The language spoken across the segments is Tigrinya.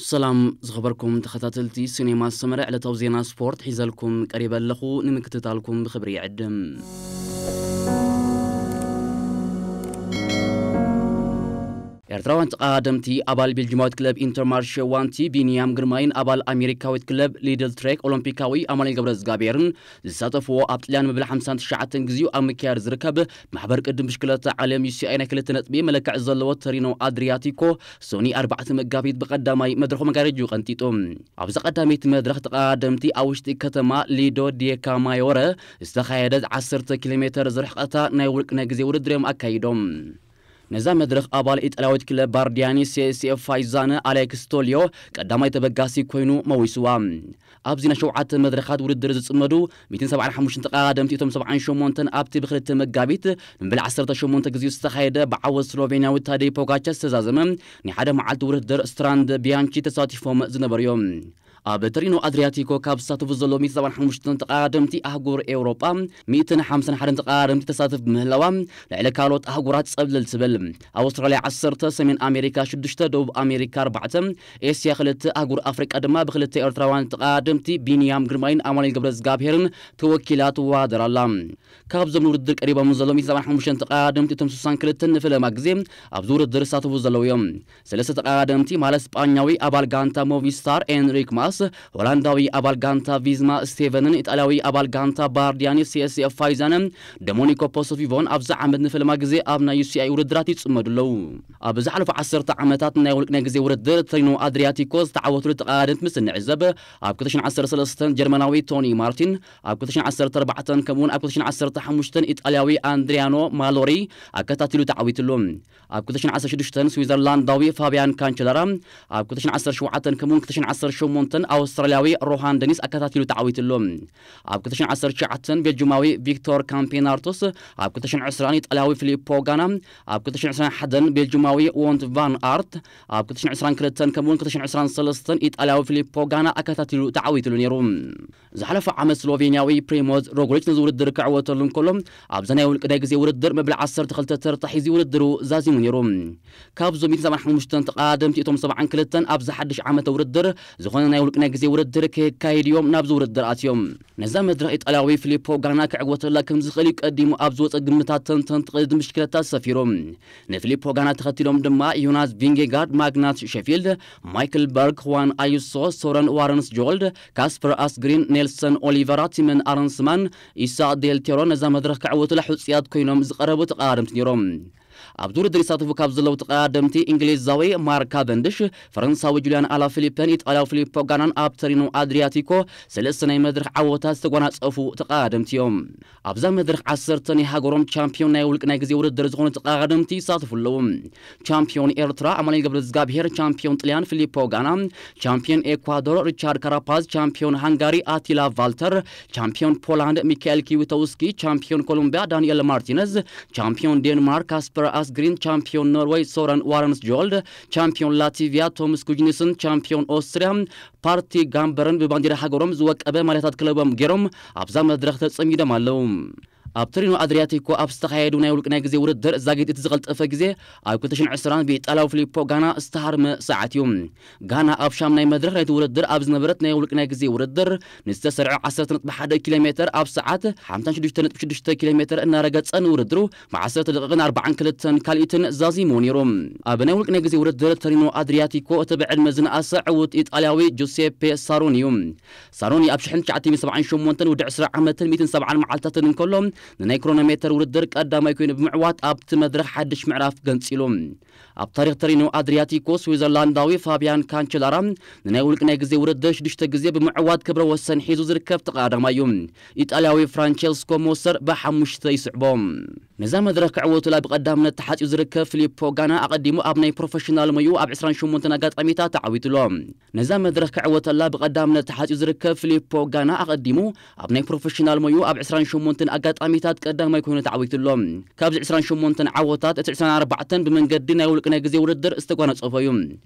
ሰላም ዝኸበርኩም ተኸታተልቲ ሲኔማ ሰመረ፣ ዕለታዊ ዜና ስፖርት ሒዘልኩም ቀሪበ ኣለኹ። ንምክትታልኩም ብኽብሪ ይዕድም። ኤርትራውያን ተቓደምቲ ኣባል ቤልጂማዊት ክለብ ኢንተርማርሼ ዋንቲ ቢንያም ግርማይን ኣባል ኣሜሪካዊት ክለብ ሊድል ትሬክ ኦሎምፒካዊ ኣማኑኤል ገብረዝጋብሔርን ዝሳተፍዎ ኣብ ጥልያን መበል ሓምሳን ትሽዓተን ግዜኡ ኣብ ምክያድ ዝርከብ ማሕበር ቅድም ብሽክለታ ዓለም ዩ ሲ ኣይ ናይ ክልተ ነጥቢ መለክዕ ዘለዎ ተሪኖ ኣድሪያቲኮ ሶኒ ኣርባዕተ መጋቢት ብቐዳማይ መድረኹ መጋረጅኡ ቀንጢጡ። ኣብዚ ቀዳመይቲ መድረኽ ተቐዳደምቲ ኣብ ውሽጢ ከተማ ሊዶ ዲየካ ማዮረ ዝተኻየደ ዓሰርተ ኪሎ ሜተር ዝርሕቐታ ናይ ውልቂ ናይ ግዜ ውድድር እዮም ኣካይዶም። ነዛ መድረኽ ኣባል ኢጣልያዊት ክለብ ባርዲያኒ ሲ ኤስ ኤፍ ፋይዛነ ኣሌክስ ቶሊዮ ቀዳማይ ተበጋሲ ኮይኑ መዊስዋ። ኣብዚ ናይ ሸውዓተ መድረኻት ውድድር ዝጽመዱ ሚእትን ሰብዓን ሓሙሽተን ተቐዳደምቲ እቶም ሰብዓን ሸሞንተን ኣብቲ ብክልተ መጋቢት ንብል ዓሰርተ ሸሞንተ ግዜኡ ዝተኻየደ ብዓወት ስሎቬንያዊ ታደይ ፖጋቻ ዝተዛዘመ ናይ ሓደ መዓልቲ ውድድር ስትራንድ ቢያንቺ ተሳቲፎም ዝነበሩ እዮም። ኣብ ተሪኖ ኣድሪያቲኮ ካብ ዝሳተፉ ዘለዉ ሚእትን ሰብዓን ሓሙሽተን ተቐዳደምቲ ኣህጉር ኤውሮጳ ሚእትን ሓምሳን ሓደን ተቐዳደምቲ ተሳተፍ ብምህላዋ ልዕሊ ካልኦት ኣህጉራት ጸብለል ትብል። ኣውስትራልያ ዓሰርተ፣ ሰሜን ኣሜሪካ ሽዱሽተ፣ ደቡብ ኣሜሪካ ኣርባዕተ፣ ኤስያ ክልተ፣ ኣህጉር ኣፍሪቃ ድማ ብክልተ ኤርትራውያን ተቐዳደምቲ ቢንያም ግርማይን ኣማኑኤል ገብረዝጋብሔርን ተወኪላ ትወዳደር ኣላ። ካብዞም ንውድድር ቀሪቦም ዘለዉ ሚእትን ሰብዓን ሓሙሽተን ተቐዳደምቲ እቶም ስሳን ክልተን ንፈለማ ግዜ ኣብዚ ውድድር ዝሳተፉ ዘለዉ እዮም። ሰለስተ ተቐዳደምቲ ማለት ስጳኛዊ ኣባል ጋንታ ሞቪስታር ኤንሪክ ማስ፣ ሆላንዳዊ ኣባል ጋንታ ቪዝማ ስቴቨንን ኢጣልያዊ ኣባል ጋንታ ባርዲያኒ ሲ ኤስ ኤፍ ፋይዛነ ዶሞኒኮ ፖሶቪቮን ኣብዚ ዓመት ንፈለማ ግዜ ኣብ ናይ ዩ ሲ ኣይ ውድድራት ይጽመዱ ኣለዉ። ኣብ ዝሓለፉ ዓሰርተ ዓመታት ናይ ውልቂ ናይ ግዜ ውድድር ተሪኖ ኣድሪያቲኮ ዝተዓወቱሉ ተቐዳደምቲ ምስ እንዕዘብ፣ ኣብ ክልተ ሽሕን ዓሰርተ ሰለስተን ጀርመናዊ ቶኒ ማርቲን፣ ኣብ ክልተ ሽሕን ዓሰርተ ኣርባዕተን ከምኡውን ኣብ ክልተ ሽሕን ዓሰርተ ሓሙሽተን ኢጣልያዊ ኣንድሪያኖ ማሎሪ ኣከታቲሉ ተዓዊትሉ። ኣብ ክልተ ሽሕን ዓሰርተ ሽዱሽተን ስዊዘርላንዳዊ ፋብያን ካንቸላራ፣ ኣብ ክልተ ሽሕን ዓሰርተ ሸውዓተን ከምኡውን ክልተ ሽሕን ዓሰርተ ሸሞንተን ኣውስትራልያዊ ሮሃን ደኒስ ኣከታቲሉ ተዓዊትሉ። ኣብ ክልተ ሽሕን ዓሰርተ ትሽዓተን ቤልጁማዊ ቪክቶር ካምፔናርቶስ፣ ኣብ ክልተ ሽሕን ዕስራን ኢጣልያዊ ፊሊፖ ጋና፣ ኣብ ክልተ ሽሕን ዕስራን ሓደን ቤልጁማዊ ዎንት ቫን ኣርት፣ ኣብ ክልተ ሽሕን ዕስራን ክልተን ከምኡውን ክልተ ሽሕን ዕስራን ሰለስተን ኢጣልያዊ ፊሊፖ ጋና ኣከታቲሉ ተዓዊትሉ ነይሩ። ዝሓለፈ ዓመት ስሎቬንያዊ ፕሪሞዝ ሮግሊች ነዚ ውድድር ክዕወተሉ እንከሎ፣ ኣብዛ ናይ ውልቂ ናይ ግዜ ውድድር መበል ዓሰርተ ክልተ ተርታ ሒዙ ውድድሩ ዛዚሙ ነይሩ። ካብዞም ሚእትን ሰብዓን ሓሙሽተን ተቐዳደምቲ እቶም ሰብዓን ክልተን ኣብዚ ሓድሽ ዓመተ ውድድር ዝኾነ ናይ ውልቂ ናይ ግዜ ውድድር ከየካይድ እዮም ናብዚ ውድድር ኣትዮም። ነዛ መድረኽ ኢጣልያዊ ፊሊፖ ጋና ክዕወተላ ከም ዝኽእል እዩ ቀዲሙ ኣብ ዝወፀ ግምታት ተንተንቲ ቅድድም ብሽክለታ ሰፊሩ። ንፊሊፖ ጋና ተኸቲሎም ድማ ዮናስ ቪንጌጋርድ፣ ማግናስ ሸፊልድ፣ ማይክል በርግ፣ ሁዋን ኣዩሶ፣ ሶረን ዋረንስ ጆልድ፣ ካስፐር ኣስግሪን፣ ኔልሰን ኦሊቨራ፣ ቲመን ኣረንስማን፣ ኢሳ ዴል ቴሮ ነዛ መድረኽ ክዕወቱላ ሕጹያት ኮይኖም ዝቐረቡ ተቐዳደምቲ ነይሮም። ኣብዚ ውድድር ይሳተፉ ካብ ዘለዉ ተቐዳደምቲ እንግሊዛዊ ማርክ ካቨንድሽ፣ ፈረንሳዊ ጁልያን ኣላ ፊሊፐን ኢጣልያዊ ፊሊፖ ጋናን ኣብ ተሪኖ ኣድሪያቲኮ ሰለስተ ናይ መድረኽ ዓወታት ዝተጓናጸፉ ተቐዳደምቲ እዮም። ኣብዛ መድረኽ ዓሰርተ ናይ ሃገሮም ቻምፒዮን ናይ ውልቂ ናይ ግዜ ውድድር ዝኾኑ ተቐዳደምቲ ይሳተፉ ኣለዉ። ቻምፒዮን ኤርትራ ኣማኑኤል ገብረዝጋብሔር፣ ቻምፒዮን ጥልያን ፊሊፖ ጋና፣ ቻምፒዮን ኤኳዶር ሪቻርድ ካራፓዝ፣ ቻምፒዮን ሃንጋሪ ኣቲላ ቫልተር፣ ቻምፒዮን ፖላንድ ሚካኤል ኪዊቶውስኪ፣ ቻምፒዮን ኮሎምቢያ ዳንኤል ማርቲነዝ፣ ቻምፒዮን ዴንማርክ ካስፐር ኣስግሪን፣ ቻምፒዮን ኖርወይ ሶረን ዋረንስ ጆልድ፣ ቻምፒዮን ላቲቪያ ቶምስ ኩጅኒስን፣ ቻምፒዮን ኦስትሪያ ፓርቲ ጋምበርን ብባንዲራ ሃገሮም ዝወቀበ ማልያታት ክለቦም ገይሮም ኣብዛ መድረኽ ተጸሚዶም ኣለዉ። ኣብ ተሪኖ ኣድሪያቲኮ ኣብ ዝተኻየዱ ናይ ውልቂ ናይ ግዜ ውድድር ዛጊት እቲ ዝቐልጠፈ ግዜ ኣብ ክልተ ሽሕን ዕስራን ብኢጣልያዊ ፊሊፖ ጋና ዝተሃርመ ሰዓት እዩ። ጋና ኣብ ሻምናይ መድረኽ ናይቲ ውድድር ኣብ ዝነበረት ናይ ውልቂ ናይ ግዜ ውድድር ንዝተሰርዐ ዓሰርተ ነጥቢ ሓደ ኪሎ ሜተር ኣብ ሰዓት ሓምሳን ሽዱሽተ ነጥቢ ሽዱሽተ ኪሎ ሜተር እናረገጸ ንውድድሩ ብዓሰርተ ደቂቕን ኣርባዓን ክልተን ካልኢትን ዛዚሙ ነይሩ። ኣብ ናይ ውልቂ ናይ ግዜ ውድድር ተሪኖ ኣድሪያቲኮ እቲ ብዕድመ ዝነኣሰ ዕዉት ኢጣልያዊ ጁሴፔ ሳሮኒ እዩ። ሳሮኒ ኣብ ሽሕን ትሽዓተ ሚእትን ሰብዓን ሸሞንተን ወዲ ዕስራ ዓመትን ሚእትን ሰብዓን መዓልታትን እንከሎ ንናይ ክሮኖሜተር ውድድር ቀዳማይ ኮይኑ ብምዕዋት ኣብቲ መድረኽ ሓድሽ ምዕራፍ ገንጺሉ። ኣብ ታሪኽ ተሪኖ ኣድሪያቲኮ ስዊዘርላንዳዊ ፋብያን ካንቸላራ ንናይ ውልቂ ናይ ግዜ ውድድር ሽዱሽተ ግዜ ብምዕዋት ክብረ ወሰን ሒዙ ዝርከብ ተቐዳዳማይ እዩ። ኢጣልያዊ ፍራንቸስኮ ሞሰር ብሓሙሽተ ይስዕቦ። ነዛ መድረኽ ክዕወቱላ ብቐዳምነት ተሓጺኡ ዝርከብ ፊሊፖ ጋና ኣቐዲሙ ኣብ ናይ ፕሮፌሽናል ሞይኡ ኣብ ዕስራን ሸሞንተን ኣጋጣሚታት ተዓዊቱ ኣሎ። ነዛ መድረኽ ክዕወተላ ብቐዳምነት ተሓጺኡ ዝርከብ ፊሊፖ ጋና ኣቐዲሙ ኣብ ናይ ፕሮፌሽናል ሞይኡ ኣብ ዕስራን ሸሞንተን ኣጋጣሚታት ቀዳማይ ኮይኑ ተዓዊቱ ኣሎ። ካብዚ ዕስራን ሸሞንተን ዓወታት እቲ ዕስራን ኣርባዕተን ብመንገዲ ናይ ውልቂ ናይ ግዜ ውድድር ዝተጓነጸፎ እዩ።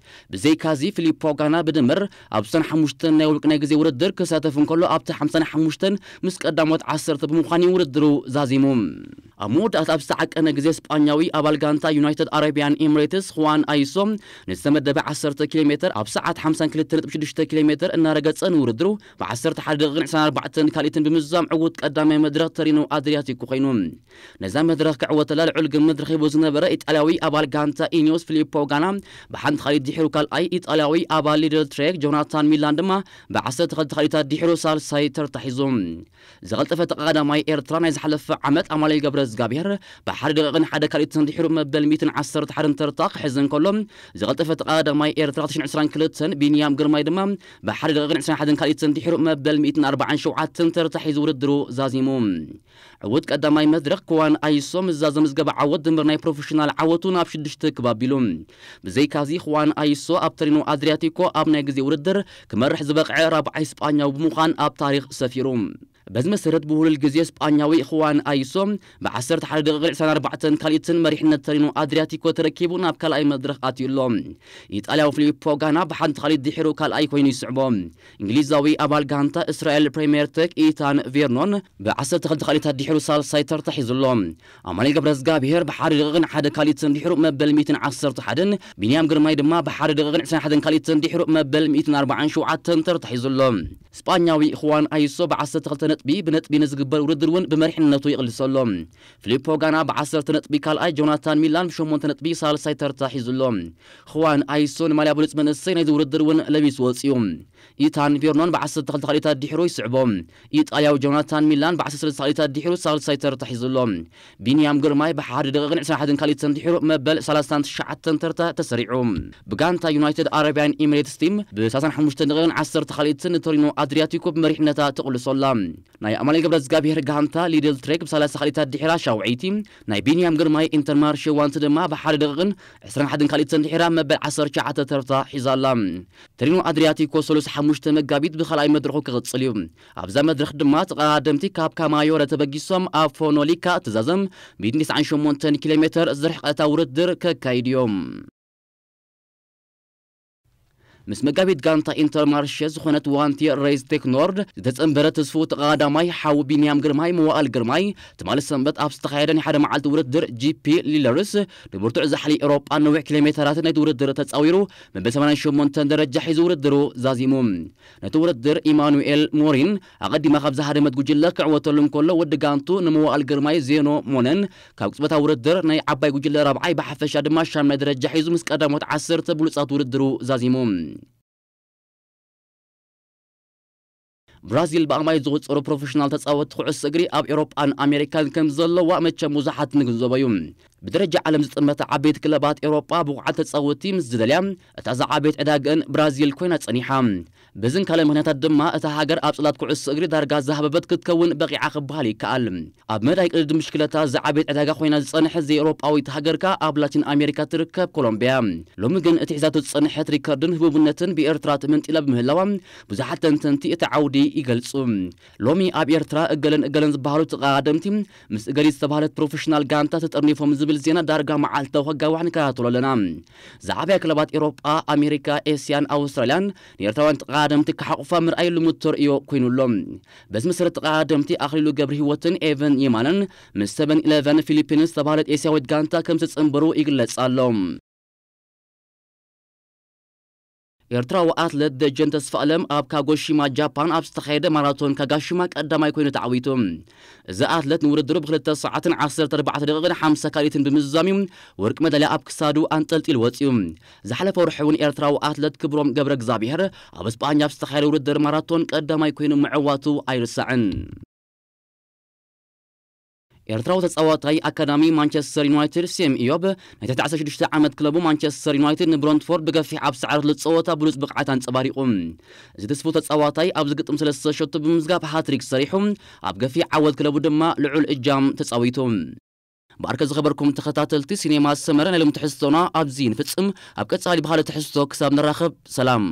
ብዘይካዚ ፊሊፖ ጋና ብድምር ኣብ ስሳን ሓሙሽተን ናይ ውልቂ ናይ ግዜ ውድድር ክሳተፍ እንከሎ ኣብቲ ሓምሳን ሓሙሽተን ምስ ቀዳሞት ዓሰርተ ብምዃን እዩ ውድድሩ ዛዚሙ። ኣብ መወዳእታ ኣብ ዝተዓቀነ ግዜ ስጳኛዊ ኣባል ጋንታ ዩናይትድ ኣረቢያን ኤምሬትስ፣ ኹዋን ኣይሶ፣ ንዝተመደበ ዓሰርተ ኪሎ ሜትር ኣብ ሰዓት ሓምሳን ክልተ ነጥቢ ሽዱሽተ ኪሎ ሜትር እናረገጸ፣ ንውድድሩ ብዓሰርተ ሓደ ደቂቕን ዕስራን ኣርባዕተን ካልኢትን ብምዝዛም ዕዉት ቀዳማይ መድረኽ ተሪኖ ኣድሪያቲኮ ኮይኑ። ነዛ መድረኽ ክዕወተላ ልዑል ግምት ረኺቡ ዝነበረ ኢጣልያዊ ኣባል ጋንታ ኢኒዮስ ፊሊፖ ጋና ብሓንቲ ካልኢት ድሒሩ ካልኣይ፣ ኢጣልያዊ ኣባል ሊድል ትሬክ ጆናታን ሚላን ድማ ብዓሰርተ ክልተ ካልኢታት ድሒሩ ሳልሳይ ተርታ ሒዙ። ዝቐልጠፈ ተቐዳዳማይ ኤርትራ ናይ ዝሓለፈ ዓመት ኣማኑኤል ገብረዝጋብሔር ብሓደ ደቂቕን ሓደ ካልኢትን ድሒሩ መበል ሚእትን ዓሰርተ ሓደን ተርታ ክሕዝ እንከሎ፣ ዝቐልጠፈ ተቐዳዳማይ ኤርትራ ክልተ ሽሕን ዕስራን ክልተን ቢንያም ግርማይ ድማ ብሓደ ደቂቕን ዕስራን ሓደን ካልኢትን ድሒሩ መበል ሚእትን ኣርባዓን ሸውዓተን ተርታ ሒዙ ውድድሩ ዛዚሙ። ዕዉት ቀዳማይ መድረኽ ክዋን ኣይሶ ምስ ዘመዝገበ ዓወት ድምር ናይ ፕሮፌሽናል ዓወቱ ናብ ሽዱሽተ ክብ ኣቢሉ። ብዘይካዚ ክዋን ኣይሶ ኣብ ተሪኖ ኣድሪያቲኮ ኣብ ናይ ግዜ ውድድር ክመርሕ ዝበቕዐ ራብዓይ ስጳኛዊ ብምዃን ኣብ ታሪኽ ሰፊሩ። በዚ መሰረት ብውህሉል ግዜ ስጳኛዊ ክዋን ኣይሶ ብዓሰርተ ሓደ ደቂቕን ዕስራን ኣርባዕተን ካልኢትን መሪሕነት ተሪኖ ኣድሪያቲኮ ተረኪቡ ናብ ካልኣይ መድረኽ ኣትዩ ኣሎ። ኢጣልያዊ ፊሊፖ ጋና ብሓንቲ ካልኢት ድሒሩ ካልኣይ ኮይኑ ይስዕቦ። እንግሊዛዊ ኣባል ጋንታ እስራኤል ፕሪምየር ቴክ ኢታን ቬርኖን ብዓሰርተ ክልተ ካልኢታት ድሒሩ ሳልሳይ ተርታ ሒዙ ኣሎ። ኣማኑኤል ገብረዝጋብሔር ብሓደ ደቂቕን ሓደ ካልኢትን ድሒሩ መበል ሚእትን ዓሰርተ ሓደን፣ ቢንያም ግርማይ ድማ ብሓደ ደቂቕን ዕስራን ሓደን ካልኢትን ድሒሩ መበል ሚእትን ኣርባዓን ሸውዓተን ተርታ ሒዙ ኣሎ። ስጳኛዊ ኹዋን ኣይሶ ብዓሰርተ ክልተ ነጥቢ ብነጥቢ ንዝግበር ውድድር እውን ብመሪሕነቱ ይቕልሶ ኣሎ። ፊሊፖ ጋና ብዓሰርተ ነጥቢ ካልኣይ፣ ጆናታን ሚላን ብሸሞንተ ነጥቢ ሳልሳይ ተርታ ሒዙ ኣሎ። ኹዋን ኣይሶ ንማልያ ብሉጽ መንእሰይ ናይዚ ውድድር እውን ለቢሱ ወጺኡ። ኢታን ቬርኖን ብዓሰርተ ክልተ ካልኢታት ድሒሩ ይስዕቦ። ኢጣልያዊ ጆናታን ሚላን ብዓሰርተ ሰለስተ ካልኢታት ድሒሩ ሳልሳይ ተርታ ሒዙ ኣሎ። ቢንያም ግርማይ ብሓደ ደቂቕን ዕስራን ሓደን ካልኢትን ድሒሩ መበል ሰላሳን ትሽዓተን ተርታ ተሰሪዑ። ብጋንታ ዩናይትድ ኣረቢያን ኤሚሬትስ ቲም ብሰላሳን ሓሙሽተን ደቂቕን ዓሰርተ ካልኢትን ንቶሪኖ ኣድሪያቲኮ ብመሪሕነታ ትቕልሶ ኣላ። ናይ ኣማኑኤል ገብረዝጋብሔር ጋንታ ሊድል ትሬክ ብሰላሳ ካልኢታት ድሒራ ሻውዐይቲ፣ ናይ ቢንያም ግርማይ ኢንተርማርሼ ዋንቲ ድማ ብሓደ ደቂቕን ዕስራን ሓደን ካልኢትን ድሒራ መበል ዓሰርተ ትሽዓተ ተርታ ሒዛ ኣላ። ተሪኖ ኣድሪያቲኮ ሰሉስ ሓሙሽተ መጋቢት ብኻልኣይ መድረኹ ክቕጽል እዩ። ኣብዛ መድረኽ ድማ ተቐዳደምቲ ካብ ካማዮረ ተበጊሶም ኣብ ፎኖሊካ ትዛዘም ሚእትን ተስዓን ሸሞንተን ኪሎ ሜተር ዝርሕቐታ ውድድር ከካይዱ እዮም። ምስ መጋቢት ጋንታ ኢንተርማርሼ ዝኾነት ዋንቲ ሬዝ ቴክ ኖርድ ዝተጸንበረ ተስፉ ተቐዳዳማይ ሓው ቢንያም ግርማይ መዋእል ግርማይ ትማሊ ሰንበት ኣብ ዝተኻየደ ናይ ሓደ መዓልቲ ውድድር ጂ ፒ ሊለርስ ንብርቱዕ ዛሕሊ ኤውሮጳ ነዊሕ ኪሎ ሜተራት ናይቲ ውድድር ተጻዊሩ መበል ሰማንያን ሸሞንተን ደረጃ ሒዙ ውድድሩ ዛዚሙ። ነቲ ውድድር ኢማኑኤል ሞሪን ኣቐዲማ ካብ ዝሃደመት ጉጅለ ክዕወተሉ እንከሎ፣ ወዲ ጋንቱ ንመዋእል ግርማይ ዜኖ ሞነን ካብ ቅጽበታዊ ውድድር ናይ ዓባይ ጉጅለ ራብዓይ፣ ብሓፈሻ ድማ ሻምናይ ደረጃ ሒዙ ምስ ቀዳሞት ዓሰርተ ብሉጻት ውድድሩ ዛዚሙ። ብራዚል ብኣማይ ዝቑጸሩ ፕሮፌሽናል ተጻወትቲ ኩዕሶ እግሪ ኣብ ኤውሮጳን ኣሜሪካን ከም ዘለዋ መቸም ብዙሓት ንግንዘቦ እዩ። ብደረጃ ዓለም ዝጥመታ ዓበይቲ ክለባት ኤውሮጳ ብቑዓት ተጻወትቲ ምስ ዝደልያ፣ እታ ዝዓበየት ዕዳገን ብራዚል ኮይና ጸኒሓ። በዝን ካልእ ምኽንያታት ድማ እታ ሃገር ኣብ ጽላት ኩዕሶ እግሪ ዳርጋ ዝሃበበት ክትከውን በቒዓ ክበሃል ይከኣል። ኣብ መዳይ ቅድድም ብሽክለታ ዝዓበየት ዕዳጋ ኮይና ዝጸንሐት ዘይኤውሮጳዊት ሃገር ከኣ ኣብ ላቲን ኣሜሪካ ትርከብ ኮሎምቢያ። ሎሚ ግን እቲ ሒዛቶ ዝጸንሐት ሪከርድን ህቡብነትን ብኤርትራ ተመንጢላ ብምህላዋ ብዙሓት ተንተንቲ እቲ ዓውዲ ይገልጹ። ሎሚ ኣብ ኤርትራ እገለን እገለን ዝበሃሉ ተቐዳደምቲ ምስ እገሊት ዝተባህለት ፕሮፌሽናል ጋንታ ተጠርኒፎም ዝብል ዜና ዳርጋ መዓልታዊ ከጋውሕ ንከታተሎ ኣለና። ዝዓበያ ክለባት ኤውሮጳ፣ ኣሜሪካ፣ ኤስያን ኣውስትራልያን ንኤርትራውያን ተቐዳደምቲ ክሓቑፋ ምርኣይ ልሙድ ተርእዮ ኮይኑ ኣሎ። በዚ መሰረት ተቐዳደምቲ ኣኽሊሉ ገብረ ህይወትን ኤቨን የማነን ምስ ሰቨን ኢለቨን ፊሊፒንስ ዝተባህለት ኤስያዊት ጋንታ ከም ዝተጸንበሩ ይግለጽ ኣሎ። ኤርትራዊ ኣትለት ደጀን ተስፋኣለም ኣብ ካጎሺማ ጃፓን ኣብ ዝተኻየደ ማራቶን ካጋሺማ ቀዳማይ ኮይኑ ተዓዊቱ። እዚ ኣትለት ንውድድሩ ብክልተ ሰዓትን ዓሰርተ ኣርባዕተ ደቂቕን ሓምሳ ካልኢትን ብምዝዛም እዩ ወርቂ መዳልያ ኣብ ክሳዱ ኣንጠልጢሉ ወጺኡ። ዝሓለፈ ወርሒ እውን ኤርትራዊ ኣትለት ክብሮም ገብረ እግዚኣብሔር ኣብ እስጳኛ ኣብ ዝተኻየደ ውድድር ማራቶን ቀዳማይ ኮይኑ ምዕዋቱ ኣይርሳዕን። ኤርትራዊ ተጻዋታይ ኣካዳሚ ማንቸስተር ዩናይትድ ሴም ኢዮብ ናይ ትሕቲ ዓሰርተ ሽዱሽተ ዓመት ክለቡ ማንቸስተር ዩናይትድ ንብሮንትፎርድ ብገፊሕ ኣብ ዝሰዓረትሉ ጸወታ ብሉጽ ብቕዓት ኣንጸባሪቑ። እዚ ትስፉ ተጻዋታይ ኣብዚ ግጥም ሰለስተ ሸቶ ብምምዝጋብ ሃትሪክ ሰሪሑ፣ ኣብ ገፊሕ ዓወት ክለቡ ድማ ልዑል እጃም ተጻዊቱ። ብኣርከ ዝኸበርኩም ተኸታተልቲ ሲኔማ ሰመረ ናይ ሎሚ ትሕዝቶና ኣብዚ ንፍጽም። ኣብ ቀጻሊ ብኻልእ ትሕዝቶ ክሳብ ንራኸብ ሰላም።